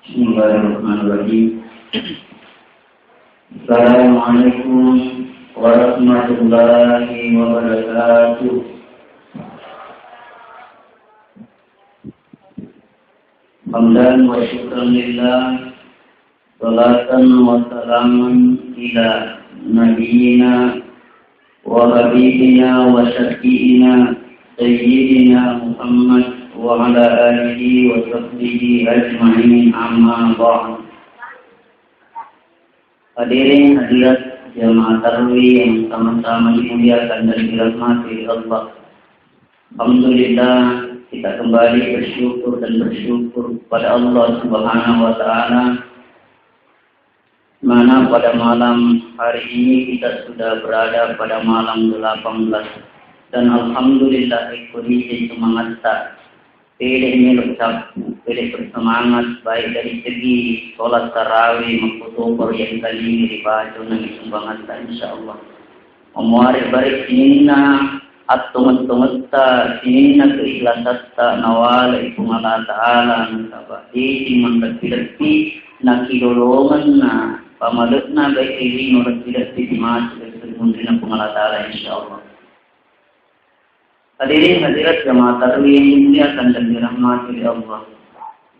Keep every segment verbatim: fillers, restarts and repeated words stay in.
Bismillahirrahmanirrahim. Assalamualaikum warahmatullahi wabarakatuh. Hamdan wa syukran lillah, salatan wa salaman ila nabiyyina wa habibina wa syafi'ina sayyidina Muhammad wa ala alihi wa sahbihi ajma'in, amma ba'd. Hadirin hadirat jamaah tarwih yang sama-sama dimuliakan dan dirahmati Allah. Alhamdulillah, kita kembali bersyukur dan bersyukur kepada Allah Subhanahu wa Ta'ala, mana pada malam hari ini kita sudah berada pada malam delapan belas. Dan alhamdulillah, ikut semangat tak pede melo cappu, pede bersemangat, baik dari segi sholat tarawih maupun yang kali ini dibaca dan disumbangan, insyaallah. Memuari barik sininna attonget-tongetta, sininna keikhlasatta nawalai Puang Allah Ta'ala, nasaba de'ti manleppi-leppi nakilolongenna pamalekna baik ri lino leppi-leppi dimasuk ri munrinna Puang Allah Ta'ala, insyaallah. Hadirin hadirat jamaah tarwih yang dimuliakan dan dirahmati oleh Allah.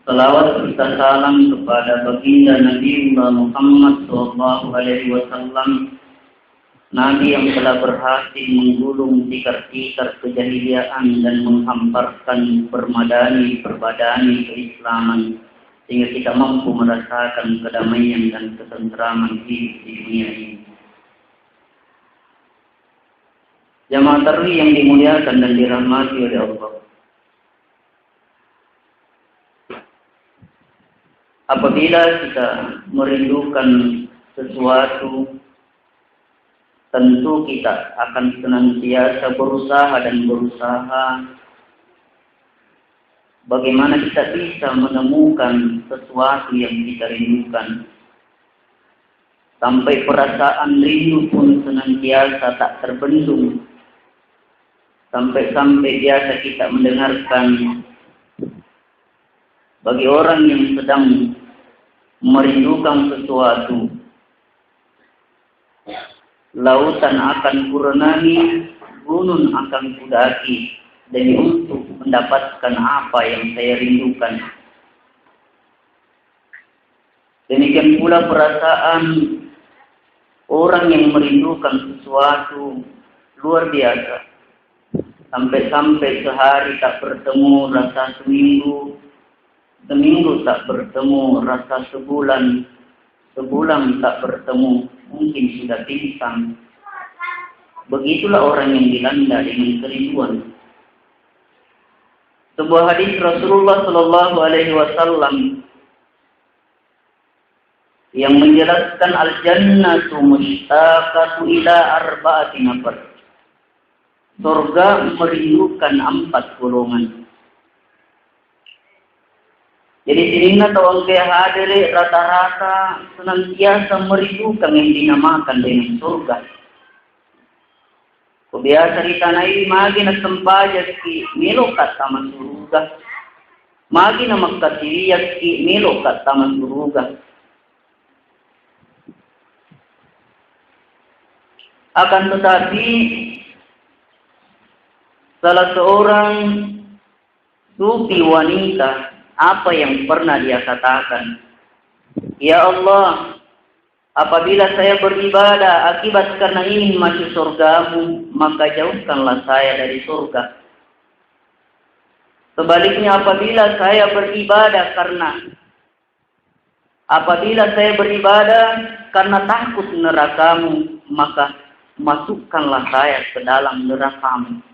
Salawat serta salam kepada baginda Nabiullah Muhammad sallallahu alaihi wasallam, Nabi yang telah berhasil menggulung tikar-tikar kejahiliaan dan menghamparkan permadani-permadani keislaman, sehingga kita mampu merasakan kedamaian dan ketentraman hidup di dunia ini. Jamaah tarwih yang dimuliakan dan dirahmati oleh Allah. Apabila kita merindukan sesuatu, tentu kita akan senantiasa berusaha dan berusaha bagaimana kita bisa menemukan sesuatu yang kita rindukan. Sampai perasaan rindu pun senantiasa tak terbendung. Sampai-sampai biasa kita mendengarkan bagi orang yang sedang merindukan sesuatu, lautan akan kurenangi, gunung akan kudaki demi untuk mendapatkan apa yang saya rindukan. Demikian pula perasaan orang yang merindukan sesuatu luar biasa. Sampai-sampai sehari tak bertemu rasa seminggu, seminggu tak bertemu rasa sebulan, sebulan tak bertemu mungkin sudah pingsan. Begitulah orang yang dilanda dengan kerinduan. Sebuah hadis Rasulullah Shallallahu Alaihi Wasallam yang menjelaskan, "Al-jannatu mushtaqatu ila arba'ati nafar." Surga merindukan empat golongan. Jadi sininna tau engka hadere rata-rata senantiasa merindukan yang dinamakan dengan surga. Ko biasa ritanai, magi nasempajakki, meloka tama suruga. Magi namakkasiwiyakki, meloka tama suruga. Akan tetapi, salah seorang sufi wanita, apa yang pernah dia katakan? "Ya Allah, apabila saya beribadah akibat karena ingin masuk surgamu, maka jauhkanlah saya dari surga. Sebaliknya, apabila saya beribadah karena, apabila saya beribadah karena takut nerakamu, maka masukkanlah saya ke dalam nerakamu."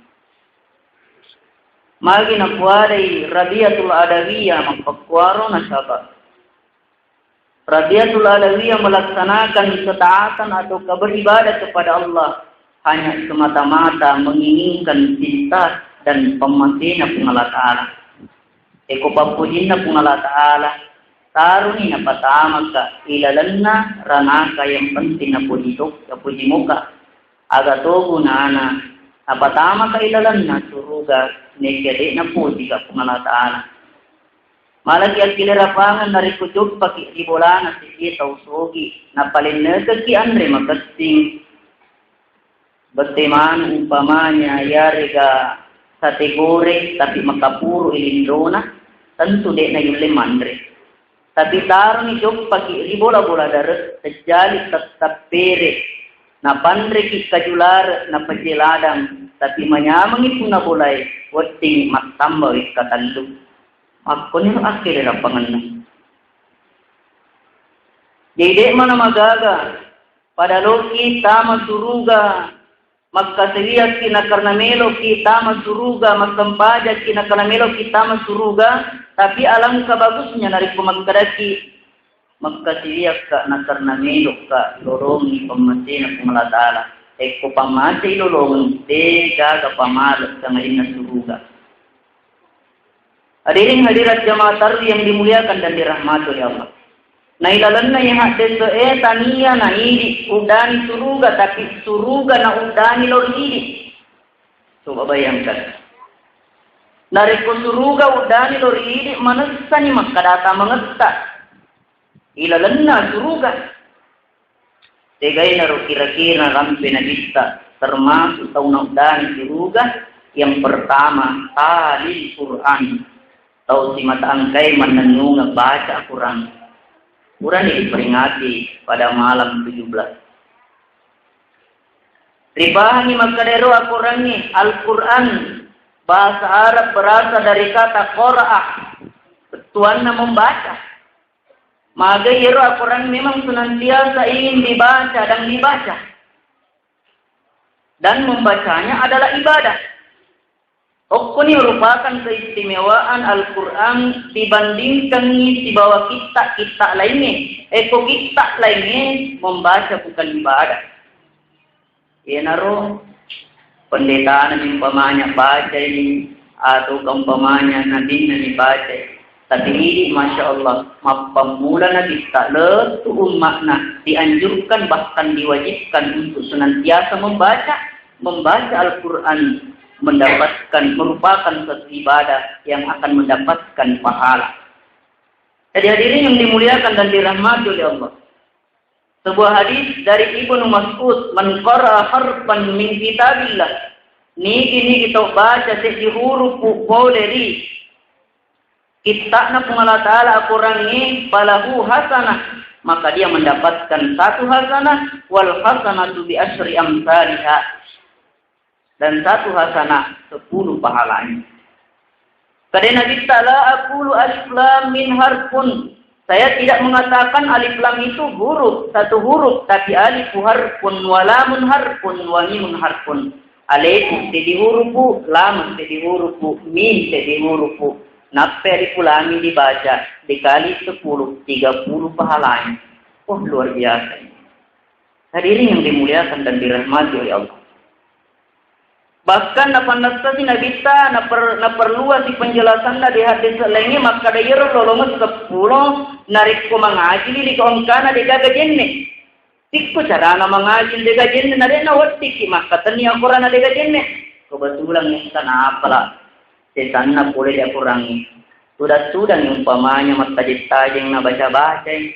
Magi napuadai Rabiatul Adawiyah mappakkuaro nasaba Rabiatul Adawiyah melaksanakan ketaatan atau beribadah kepada Allah hanya semata-mata menginginkan cinta dan pemmasena Puang Allah Ta'ala. Eko pappojinna Puang Allah Ta'ala, taruni napatamaka ilalenna ranaka yang penting napoji to-, napoji moka. Aga to gunana napatamaka ilalenna suruga nekia de' napojika Puang Allah Ta'ala. Malaki akkilera pangeng narekko joppaki ri bolana seddi tau sogi, napalennekeki anre makessing. Bette maneng umpamanya iyarega sate goreng tapi makapuru i linrona, tentu de'na yulle manre. Tapi taroni joppaki ri bola-bola dare, tejjali tettappere, napanreki kaju lare, napecce ladang, tapi manyamengi punna bolae, weddingi mattamba wekka tallu. Makkoniro akkilera pangenna. Jadi de'ma namagaga, pada loki tama suruga, makkasiwiakki nakarna meloki tama suruga, massempajakki nakarna meloki tama suruga, tapi alangkah bagusnya narekko makkedaki, makkasiwiakka nakarna melokka lolongi pammasena Puang Allah Ta'ala. Ekko pammasei lolongi, degaga pamale sangadinna suruga. Hadirin hadirat jamaah tarwih yang dimuliakan dan dirahmati oleh Allah. Nailalenna iya haddese'e tania naidi uddani suruga, tapi suruga na uddani lo ri idi. Coba bayangkan. Narekko suruga uddani lo ri idi, manessani makkadata mangetta. Ilalenna suruga. Tegainaro kira-kira rampe nabitta, termasuk tau nauddani suruga, yang pertama, talil Quran. Tau simata engkai mannennungeng baca Quran. Quran diperingati pada malam tujuh belas. Ripahangi makkadaero Al-Qurangnge, Al-Quran bahasa Arab berasal dari kata qara'a, bettuanna membaca. Maka iyaro Al-Quran memang senantiasa ingin dibaca dan dibaca. Dan membacanya adalah ibadah. Okkoni merupakan keistimewaan Al-Quran dibandingkan sibawa kitta-kitta lainnya. Eko kitta lainnya membaca bukan ibadah. Iyanaro pendetana umpamanya bacai atau umpamanya nabinna ni bacai. Tapi ini masya Allah, mappammula nabitta lettu umma'na dianjurkan bahkan diwajibkan untuk senantiasa membaca, membaca Al-Quran mendapatkan, merupakan satu ibadah yang akan mendapatkan pahala. Jadi hadirin yang dimuliakan dan dirahmati oleh Allah. Sebuah hadis dari Ibnu Mas'ud, "Man qara'a harfan min kitabillah." Nigi-nigi tau baca seddi hurupu pole ri kitta'na Puang Allah Ta'ala Al-Qurangnge, falahu hasanah, maka dia mendapatkan satu hasanah, wal hasanatu bi asyri amsaliha. Dan satu hasanah sepuluh pahalanya. Kade Nabitta, "La aqulu alif lam mim harfun." Saya tidak mengatakan alif lam itu huruf, satu huruf, tapi alifu harfun, wa lamun harfun, wa mimun harfun. Alifu seddi hurupu, lam seddi hurupu, mim seddi hurupu. Nappe alifu lam dibaca dikali sepuluh, tiga puluh pahalanya. Wah, luar biasa ini. Hadirin yang dimuliakan dan dirahmati oleh Allah. Bahkan napannessasi Nabitta, naper-, naperluasi penjelasanna di hadis lainnya, makkada iyaro lolongeng seppulo narekko mangaji ri engkana degaga jenne. Tikko carana mangaji degaga jenne, na de'na weddikki makkatenni akorana degaga jenne. Kebetulan engkana apala sesanna pole di akorangnge. Tudang-tudang umpamanya mattajeng-tajeng nabaca-bacai.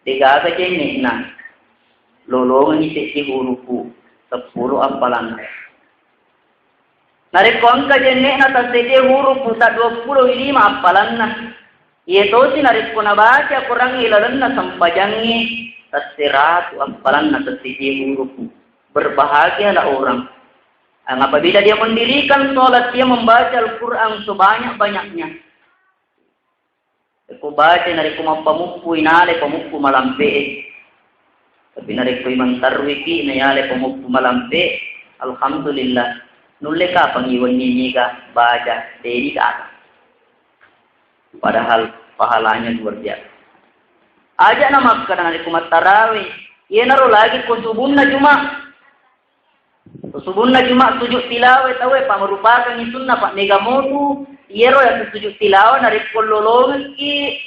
Degaga jenne'na, lolongengi seddi hurupu, seppulo appalanna. Narekko engka jenne'na tasseddi hurupu, ta duappulo lima appalanna. Iye tosi narekko nabaca Quran ilalenna sempajangnge, tasseratu appalanna tasseddi hurupu. Berbahagialah orang. Yang apabila dia mendirikan sholat, dia membaca Al-Quran sebanyak-banyaknya. Ko baca narekko mappamuppu inale pamuppu malampe. Tapi narekko imang tarwiki nayale pamuppu malampe, alhamdulillah. Nulle kapang iwenni niga baca, deni kata. Padahal pahalanya luar biasa. Aja na makkada narekko mattarawe, iyanaro lagi ko subunna Juma. Subunna Juma sujud tilawah tauwe, pa merupakan sunnah, pa mega motu, iyaro ya sujud tilawah narekko lolongekki,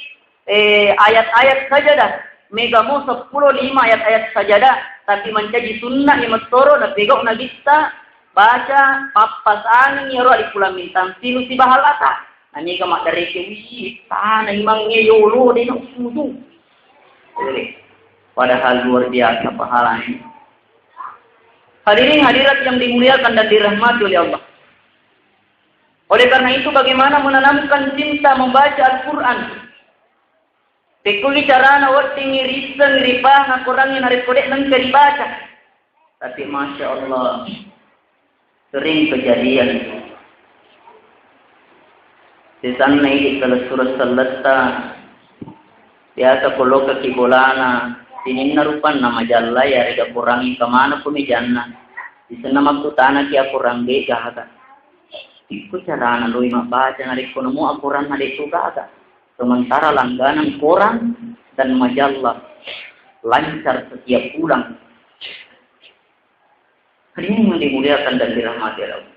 eh, ayat-ayat sajadah. Mega mo seppulo lima ayat-ayat sajadah, tapi mancaji sunnah iya mettoro napegau Nabitta baca pappas angin iyaro alif lam mim tanzilu sibahalata. Naniga maddareke, wih, tana imangnge yolo de na usuju. Ere. Padahal luar biasa pahalanya. Hadirin hadirat yang dimuliakan dan dirahmati oleh Allah. Oleh karena itu, bagaimana menanamkan cinta membaca Al-Quran? Pekkugi carana weddingngi risseng, ripahang Akorangnge narekko de'na engka ribaca. Tapi masya Allah, sering kejadian. Sesanna idi' selessureng selletta, biasa ko lokaki bolana, sininna rupanna majalla, yarega Akorangnge engka maneng ko mejanna. Sisenna makkutanaki Akorang de' gaga. Ikku carana loi mabbaca narekko namo Akoranna de' to gaga. Sementara langganan koran dan majalah lancar setiap bulan. Hadirin yang dimuliakan dan dirahmati Allah.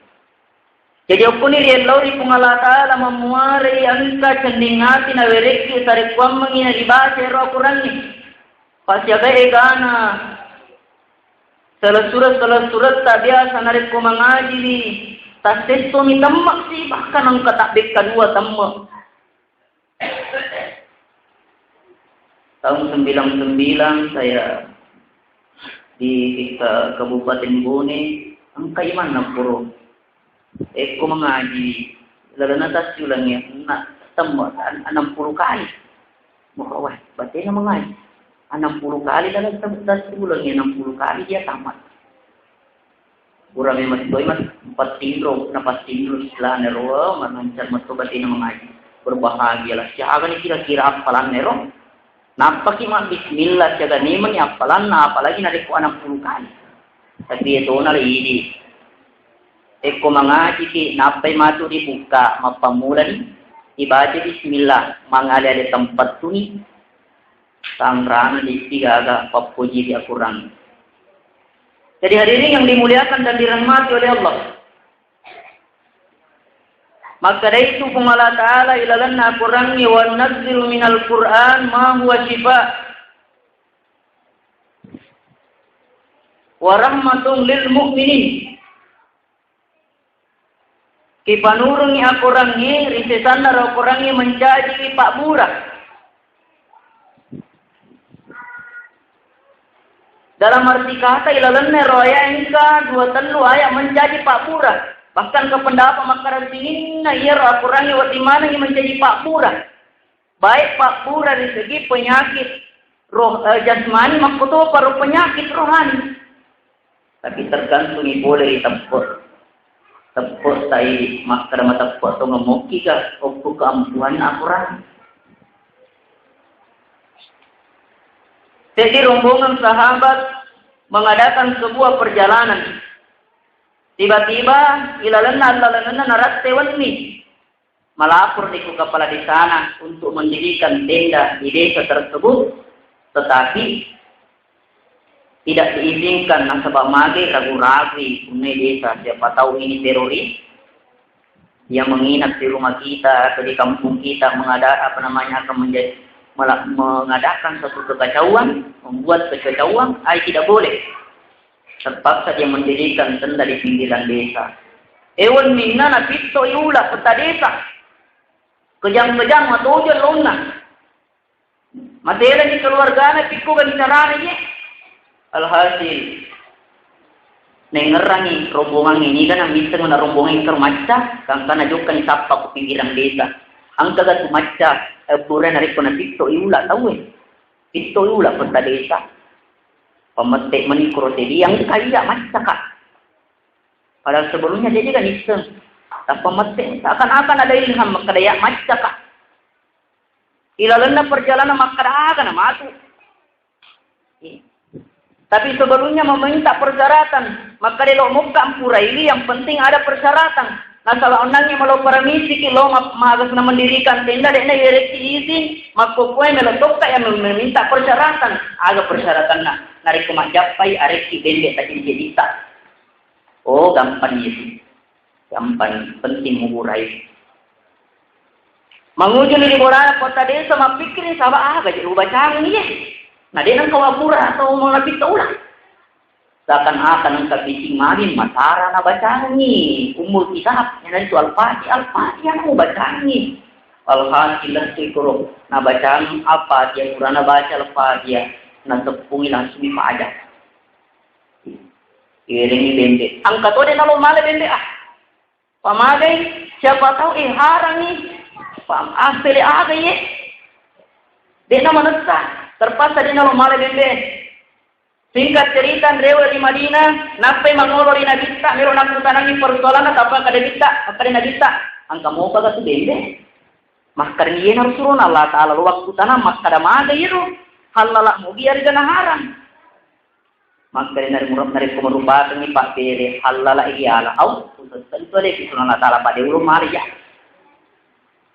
Jadi, okkoni riellau ri Puang Allah Ta'ala mammuarei engka cenning ati nawerekki sarekkuammengi naribaca ero Akorangnge. Pasiaga egana selessureng-selessuretta biasa narekko mangajiwi, tassessomi temme'si, bahkan engka tabbekka dua temme'. Tahun sembilan sembilan saya di ke-, Kabupaten Bone, engka imanna puro. Ekko mangaji, lalenna tassiulengnge, na temma, an-, enam puluh kali. Wah, wah, batena mangaji. Enam puluh kali lalenna tassiulengnge, enam puluh kali dia tamat. Pura memang toi mat, pattinro, na pattinro istilahna ro, manancar metto batena mangaji. Berbahagialah. Siaga ni kira-kira appalanna ro? Nappaki mabbismillah siaga memang appalanna, apalagi narekko enam puluh kali. Tapi etona le idi. Ekko mangajiki, nappai matu dibukka, mappammulani, ibaca bismillah, mangale-ale tempettuni, sanrana ditti gaga pappoji ri Akorang. Jadi hadirin yang dimuliakan dan dirahmati oleh Allah. Makkedai tu Puang Allah Ta'ala ilalenna Akorangnge, "Wa nunazzilu minal Qur'an ma huwa syifa wa rahmatun lil mu'minin." Kipanurungngi Akorangnge, ri sesanna ro Akorangnge mencaji pabbura. Dalam arti kata, ilalenna ro ayat engka dua tellu ayat mencaji pabbura. Bahkan ke pendapat makkada sininna iyaro Akorangnge wedding manengngi mencaji pabbura. Baik pabbura ri segi penyakit roh, eh, jasmani, makkotopa ro penyakit rohani. Tapi tergantung pole ri teppe'. Teppe' sai makkada mateppe' tongeng mokki ga okko keampuhanna Akorang. Jadi rombongan sahabat mengadakan sebuah perjalanan. Tiba-tiba ilalenna allalenna naratte wenni. Melapor di ku kepala desana untuk mendirikan tenda di desa tersebut, tetapi tidak diizinkan nasaba mage ragu-ragu punna desa, siapa tahu ini teroris yang menginap di rumah kita atau di kampung kita mengada-, apa namanya, akan menjadi mela-, mengadakan suatu kekacauan, membuat kekacauan, ai tidak boleh. Terpaksa dia mendirikan tenda di pinggiran desa. Ewen minna napitto iula peta desa. Kejang-kejang matojo lonna. Matelani keluargana pikko gani carana ye. Alhasil, nengerangi rombongan ini kan misseng na rombongan itu macca, kangkana jokkani sappa ku pinggiran desa. Angka gatu macca, eh, pura narekko napitto iula tauwe. Pitto iula peta desa. Pamette mani kuro tedi, engka iya macca, Kak. Padahal sebelumnya dia juga nisseng. Tappa mette, seakan-akan ada ilham, makkada ya macca, Kak. Ilalenna perjalanan makkada aga na matu. Tapi sebelumnya meminta persyaratan, makkada lo mukka ampura ini, yang penting ada persyaratan. Nasaba onnangngi malo paramisi ki lo ma-, magas na mendirikan tenda, de'na iwerekki izin, makkokkoe melo tokka yang meminta persyaratan. Aga persyaratanna? Narekko majjappai arekki bembe tadi jeditta. Oh, gampang itu. Gampang, penting muburai. Mangujuni di bolana kota desa, mappikkiri saba aga jadi ubacangi ye. Na de'na kawa pura atau mau napitta ulang. Seakan-akan engka bicing magi matara nabacangi Ummul Kitab, iyanaritu Al-Fatihah, Al-Fatihah nabacangi. Alhasil lettu koro nabacangi Al-Fatihah, pura nabaca Al-Fatihah, nateppungi langsung ipaja. Iwerengi bembe. Engka to de nalo male bembe ah. Pamagai, siapa tahu, eh, harangi. Pam-, ah, pele aga iye. De'na manessa, terpaksa de'na lo male bembe. Singkat cerita, nrewe ri Madinah, nappai mangolo ri Nabitta, melo nakkutanangi persoalanna, tappa kada Nabitta, makkada Nabitta, engka mopa ga tu bembe? Makkada iye narusurona Allah Ta'ala, lo wakkutanang, makkada maga iyero, hallala mogi yarega naharang. Makkeda nari murab narekko merupakengngi pabbere, hallala iala. Au, usesse'i tu aleki sunana taala pada ulo mari ya.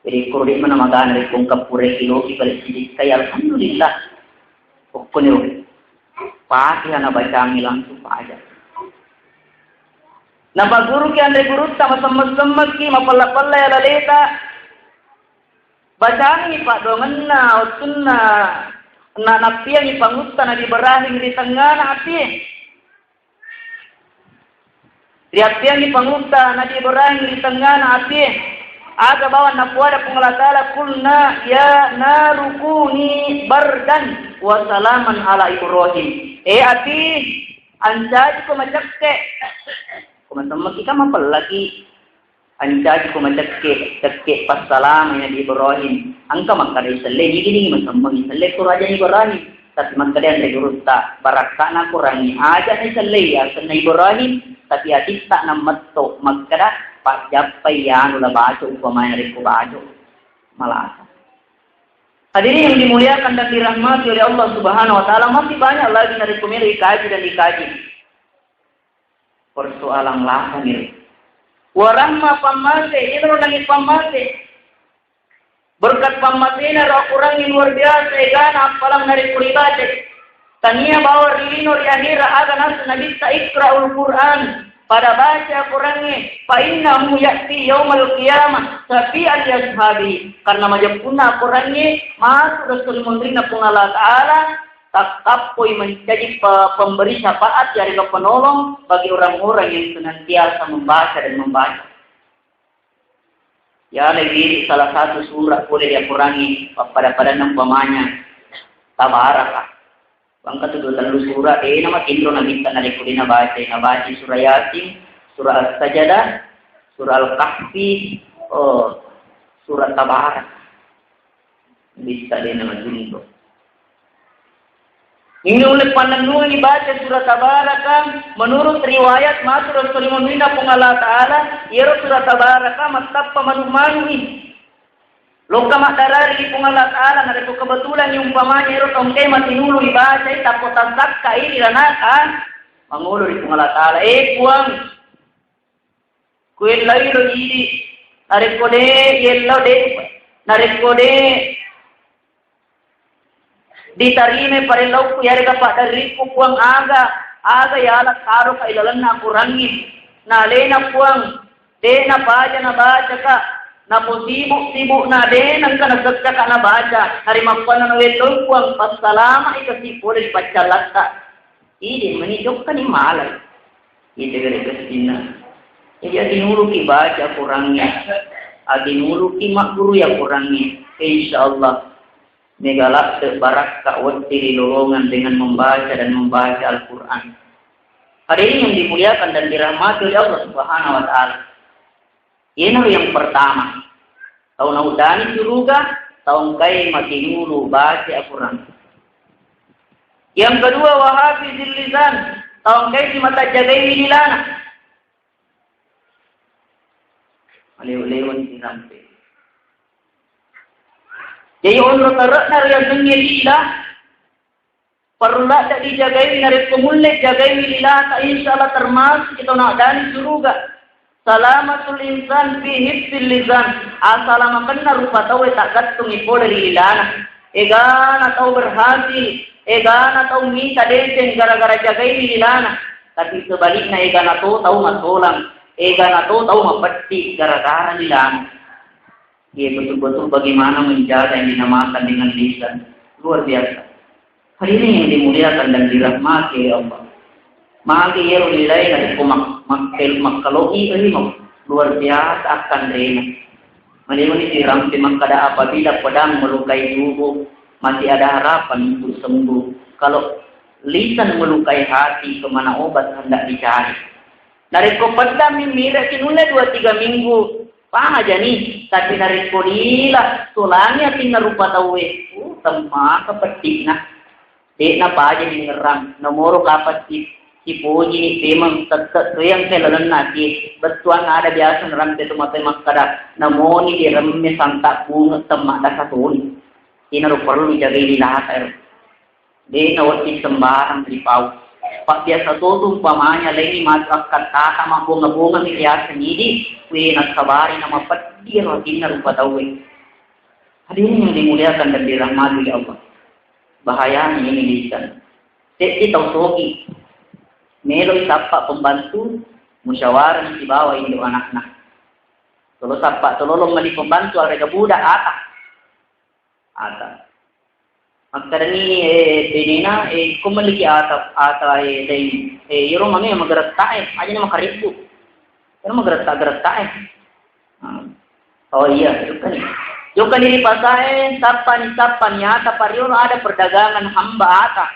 Jadi kuro de mana magana rekko engka pura kiloki pada sidikkai, alhamdulillah. Okkoniro. Fatihah nabacangi langsung paja. Napaguruki anre gurutta, masemmeng-semmengki, mapella-pella ya laleta. Bacangi paddoangenna wettunna na-, nappiangi pangutta Nabi Ibrahim ri tengngana api. Riappiangi pangutta Nabi Ibrahim ri tengngana api. Aga bawang napuada Puang Allah Ta'ala, "Qulna ya naru kuni bardan wa salaman ala Ibrahim." Eh api, ancaji ko macekke. Ko masemmeki kan mapellaki. Ancaji ko macekke, cekke passalamai Nabi Ibrahim. Engka makkada isellei, nigi nigi masemmeng isellei ko raja Ibrahim. Tapi makkada anre gurutta, barakka'na Qurangnge aja isellei asenna Ibrahim, tapi atitta nammetto makkada pajjappai anu la baco, upamanya rekko baco malasa. Hadirin yang dimuliakan dan dirahmati oleh Allah Subhanahu wa Ta'ala, masih banyak lagi narekko melo ikaji dan ikaji. Persoalan lasa mirip. Warahma pammase, ini lo nangis pammase. Berkat pammasena ro Al-Quran yang luar biasa, egana appalang narekko ribaca. Tania bawa rilino ri akhira aga nasu Nabi ta ikra'ul Quran. Pada baca Qurannya, fa innahu ya'ti yaumal qiyamah syafi'an li ashabi. Karena majeppunna Qurannya masuk Rasul munrina Puang Allah Ta'ala, takkappoi menjadi pe-, pemberi syafaat, yarega penolong bagi orang-orang yang senantiasa membaca dan membaca. Ya, lebih salah satu surah boleh diakurangi, pada-pada umpamanya Tabaraka. Bangka tu dua tellu surah, eh, nama tindro nabitta narekko dena baca, nabaca surah Yasin, surah As-Sajadah, surah Al-Kahfi, oh, surah Tabaraka. Bisa dena matinro. Ini oleh panennungi baca surah Tabaraka, menurut riwayat matur Rasulullah Pung Allah Ta'ala, iyaro surah Tabaraka mattappa manu-manui. Lokka maddarari di Pung Allah Ta'ala, narekko kebetulan umpamanya ero tongkai matinulu ibacai, tappo tassakka ini ranaka, mangolo di Pung Allah Ta'ala, eh Puang, Kuellai lo idi, narekko de yellau de, narekko de ditarimai parellauku yarega paddarikku Puang aga, aga yala karoka ilalenna Kurangnge. Nalena Puang, de napaja nabacaka, napo sibuk-sibukna de nengka nasekkaka nabaca, narimakkuannana welloi Puang, passalama'i kasi pole ri paccallatta. Idi meni jokkani malai. Ite gare kessinna. Jadi atinuluki baca Qurangnge. Atinuluki magguru ya Qurangnge. Insya Allah. Mega latte barakka wetti ri lolongan dengan membaca dan membaca Al-Quran. Hadirin yang dimuliakan dan dirahmati oleh Allah Subhanahu wa Ta'ala. Iyanaro yang pertama, tau nauddani suruga, tau engkai matinulu baca Al-Quran. Yang kedua, wahafizil lisan, tau engkai simata jagai lilana. Lewa-lewa ni rampe. Jadi onro terokna riasengnge lila, Parellu ladde dijagaiwi, narekko mulle jagaiwi lilata, insya Allah termasuk kita naddani suruga. Salamatul insan fi hifzil lisan. Asalamakenna rupa tauwe taggattungi pole ri lilana. Egana tau berhasil, egana tau mita deceng gara-gara jagaiwi lilana. Tapi sebaliknya egana to tau masolang, egana to tau mapetti gara-gara lilana. Iya, betul-betul bagaimana menjaga yang dinamakan dengan lisan. Luar biasa. Hadirin yang dimuliakan dan dirahmati oleh Allah. Magi iyaro nilai narekko mak-, makkel-, makkaloi ri mak-, luar biasa akkanrena. Mani-mani sirampe makkada apabila pedang melukai tubuh, masih ada harapan untuk sembuh. Kalau lisan melukai hati, kemana obat hendak dicari. Narekko pedang mi mirek nulle dua tiga minggu, pahajani, tapi narekko lila, solangi atinna rupa tauwe, uh, temmaka peddi'na. De'na paja dingerrang, nomoro kapang si-, sipojini pemeng tette' toyang ke lalenna atie, bettuanna ada biasa narampe to matoa makkada, namoni diremme santa bunge temma dasa toni. Inaro perlu jagai lilata ero. De'na wedding sembarang ripau. Pabbiasa to tu umpamanya lengi matu akkattata mabbonga-bonga mi riaseng idi, we nassabari na mapeddi ero atinna rupa tauwe. Hadirin yang dimuliakan dan dirahmati Allah. Bahayanya ini lisan. Seddi tau sogi. Meloi sappa pembantu, musyawarah sibawa indo anakna. Tolo sappa, tololo meli pembantu, arega budak, ata. Ata. Makkedani, eh, benena, eh, ko melliki ata, ata, eh, dai, eh, iyaro manu mageretta, eh, aja na makarebbu. Kan mageretta-geretta, eh. Hmm. Oh iya, jokkani. Jokkani ri pasae, sappani, sappani, ata pariolo ada perdagangan hamba ata.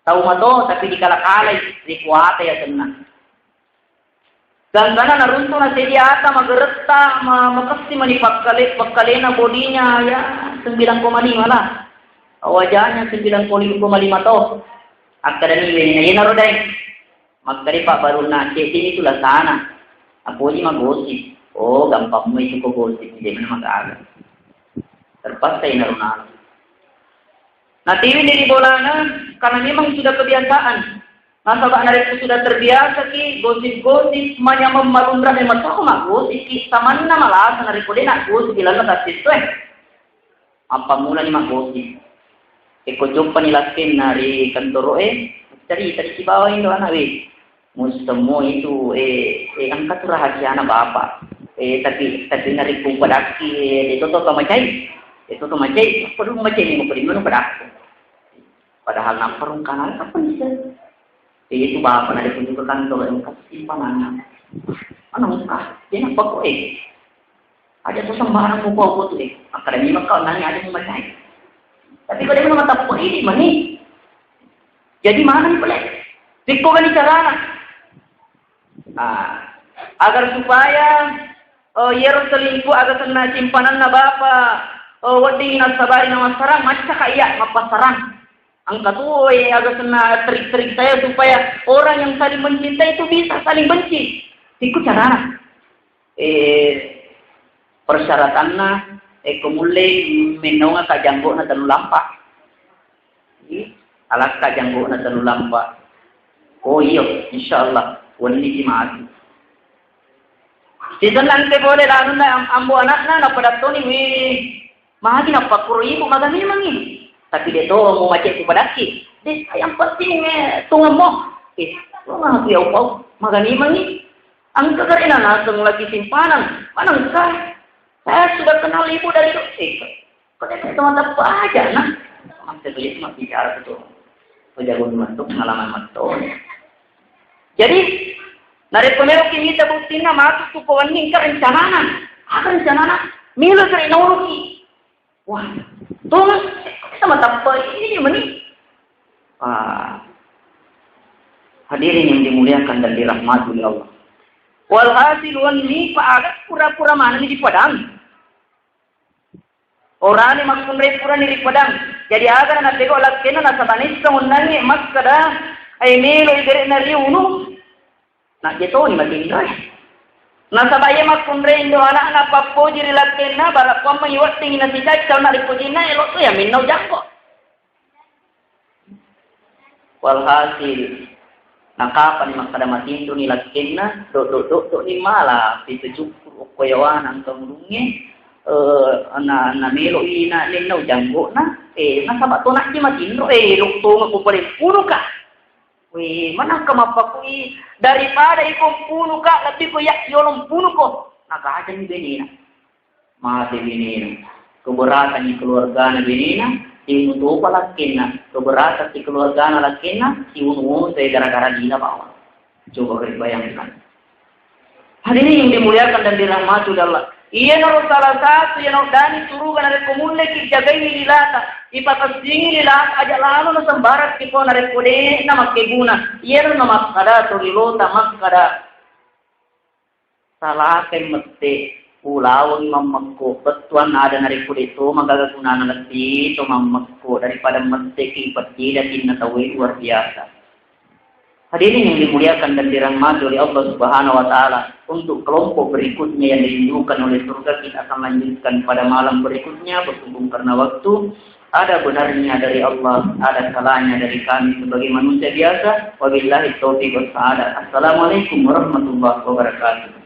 Tau mato, tapi dikala-kalai, rikuatai asenna. Gangkana naruntu na sedi ata mageretta, ma-, makessi mani pakkale-, pakkalena bodinya, ya, sembilan koma lima lah. Wajahnya sembilan koma lima to. Akkadani wenina, yenaro dai. Makkeda pabbarunna, cedde itu lasana. Apoji magosip. Oh, gampang mu itu ko gosip, jadi mana magaga. Terpaksa inaro nalo. Nah, tiwi dari bolana, karena memang sudah kebiasaan. Nasaba narekko sudah terbiasa ki gosip-gosip, manyameng malunra memang to maggosip ki, samanna malasa narekko de naggosip di laleng tasitto, eh. Mappamulani maggosip. Ekko joppani lakkenna ri kantoro'e, carita sibawa indo anak we. Musemmo itu, eh, eh, engka tu rahasiana bapak. Eh, tapi, tapi narekko upadakki, eh, de toto to macai. De toto macai, apa dulu macai ni, apa di mana padakku. Padahal nappa rungkana, apa bisa? Eh, itu bapak narekko ke kantor, engka simpananna. Anu, engka, dia nampak kok, eh. Aja tu sembarang buku aku tu, eh. Akademi maka nanya aja membaca. Tapi kalau dia mengatakan ini, mani. Jadi mana ni pale? Pikko kan carana. Nah, agar supaya, eh, iyaro selingkuh, agar senna simpananna bapak, eh, wedding nassabari na massarang, macca ka iya mappasarang. Engka tu, eh, agar senna trik-trik saya supaya orang yang saling mencintai itu bisa saling benci. Pikko carana. Eh, persyaratanna, eh, ko mulle mennaunga ka janggo'na tellu lampa. Alakka janggo'na tellu lampa. Oh iyo, insyaallah wenni ji matu. Sisenna engka pole lanunna am-, ambo anakna, napadattoni, wih, magi nappakkuro ibu, maga memangi. Tapi de to mu macet tu padakki. De, yang penting, eh, tungemmo. Eh, lo magi au pau, maga memangi. Engka karena naseng lagi simpanan, manengka. Saya sudah kenal ibu dari kecil. Kok saya teman apa aja, nah? Maksudnya itu mah bicara betul. Pejago masuk pengalaman betul. Jadi, narekko meloki mita buktinna matu tu ko wenni engka rencanana. Apa rencanana? Milo kare nauruki. Wah, tolong sama tappa ini meni. Ah, hadirin yang dimuliakan dan dirahmati oleh Allah. Walhasil wenni pa aga pura-pura mana ni di padang. Orane makkunrai purani ri padang. Jadi aga na pego lakkena nasaba nessa onnangi makkada ai melo ibere'na riunu. Najjetoni matinroe. Nasaba iya makkunrai indo anakna pappoji ri lakkenna, bara kuammengi weddingi nasicaccal na ri pojinna, elo to ya minnau janggo. Walhasil, nakapani makkada matinroni lakkenna, dok-dok-dok-dok ni mala, pitu cukku okko yawana engka mulungnge, eh, na, na melo i na nennau janggo na, eh, nasaba to najje matinro, eh, elo to ko pale punuka. Wih, manengka mappakui, daripada iko mpunuka, lebbi ko ya yolo mpunuko. Nakajani benena. Mate benena. Keberatan keluargana benena. Siunu topa lakkenna, keberatan si keluargana lakkenna, siunu-unu saya gara-gara lila bawang. Coba kalian bayangkan. Hadirin yang dimuliakan dan dirahmati oleh Allah. Iyanaro salah satu yang dani suruga narekko mulleki jagaiwi lilata, ipakessingi lilata aja lalo nasembarang kiko narekko de' namakkeguna. Iyaro namakkada to rilota makkada, salakai mette, ulaweng mammekko, bettuanna ada narekko de' to magaga gunana lebbi to mammekko daripada metteki pettida tinna tauwe luar biasa. Hadirin yang dimuliakan dan dirahmati oleh Allah Subhanahu wa Ta'ala, untuk kelompok berikutnya yang dirindukan oleh surga, kita akan lanjutkan pada malam berikutnya, berhubung karena waktu, ada benarnya dari Allah, ada salahnya dari kami sebagai manusia biasa. Wabillahi taufiq was sa'adah. Assalamualaikum warahmatullahi wabarakatuh.